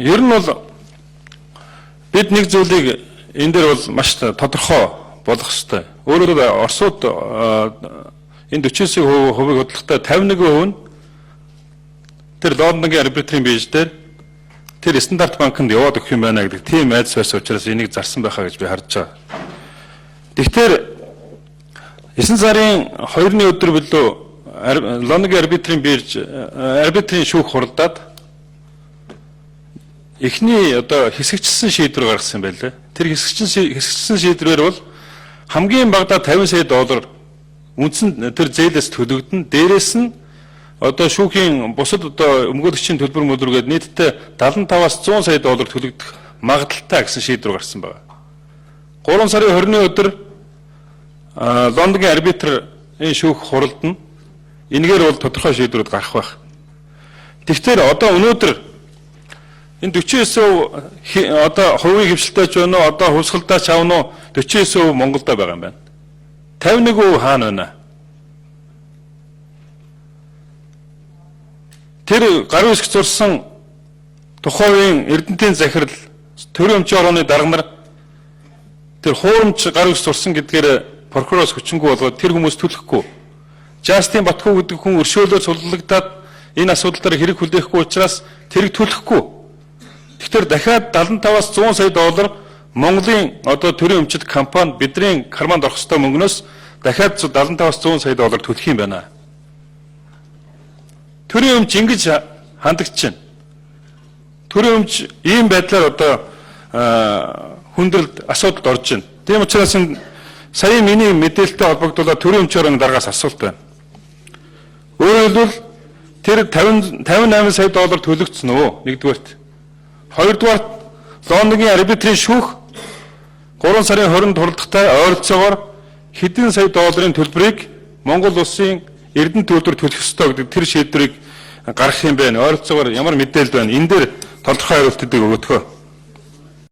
Ер нь бол бид нэг зүйлийг энэ дээр бол маш тодорхой болгох ёстой. Өөрөөр хэлбэл, Оросууд энэ 49% хувийг худалдахдаа 51% нь тэр Лондонгийн арбитрийн бирж дээр тэр Стандарт банкнд яваад өгөх юм байна гэдэг тийм айдас байсан учраас энийг зарсан байхаа гэж би харж байгаа. Тэгэхээр 9 сарын 2-ны өдөр билүү, Лондонгийн арбитрийн бирж, арбитрийн шүүх хуралдаад эхний одоо хэсэгчилсэн шийдвэр гаргасан юм байлээ. Тэр хэсэгчилсэн шийдвэрээр бол хамгийн багадаа 50 сая доллар үндсэн тэр зээлээс төлөгдөн, дээрээс нь одоо шүүхийн бусад одоо өмгөөлөгчийн төлбөр мөлбөр гээд нийтдээ 75-аас 100 сая доллар төлөгдөх магадлалтай гэсэн шийдвэр гарсан байна. 3 сарын 20-ны өдөр Лондонгийн арбитрын шүүх хуралдана. Энэгээр бол тодорхой шийдвэрүүд гарах байх. Тэгэхээр одоо өнөөдөр энэ 49% одоо хувийн хэвшилтэй ч байна уу, одоо хувьсгалдаа ч авна уу, 49% Монголдо байгаа юм байна. 51% хаана байна? Тэр гарын үсэг зурсан тухайн үеийн Эрдэнэтийн захирал, төрийн өмчийн хорооны дарга нар тэр хуурамч гарын үсэг зурсан гэдгээр прокуроос хүчингү болгоод тэр хүмүүс төлөхгүй. Жастин Батхүү гэдэг хүн өршөөлөөр суллагдаад энэ асуудал дээр хэрэг хүлээхгүй учраас тэрэг төлөхгүй. Тэгэхээр дахиад 75-аас 100 сая доллар Монголын одоо төрийн өмчит компани бидний карманд орох ёстой мөнгнөөс дахиад 75-аас 100 сая доллар төлөх юм байна. Төрийн өмч ингэж хандагч байна. Төрийн өмч ийм байдлаар одоо хүндрэлд, асуудалд орж байна. Тийм учраас энэ сая миний мэдээлэлтэй холбогдуулаад төрийн өмчийн хорооны даргаас асуулт байна. Өөрөөр хэлбэл, тэр 50 58 сая доллар төлөгдсөн үү? Нэгдүгээрт. Хоёрдугаарт, Лондонгийн арбитрийн шүүх 3 сарын 20-нд хуралдахдаа ойролцоогоор хэдэн сая долларын төлбөрийг Монгол улсын Эрдэнэ төлбөр төлөх ёстой гэдэг тэр шийдвэрийг гаргах юм байна. Ойролцоогоор ямар мэдээлэл байна? Энэ дээр тодорхой хариултыг өгөөдгөө.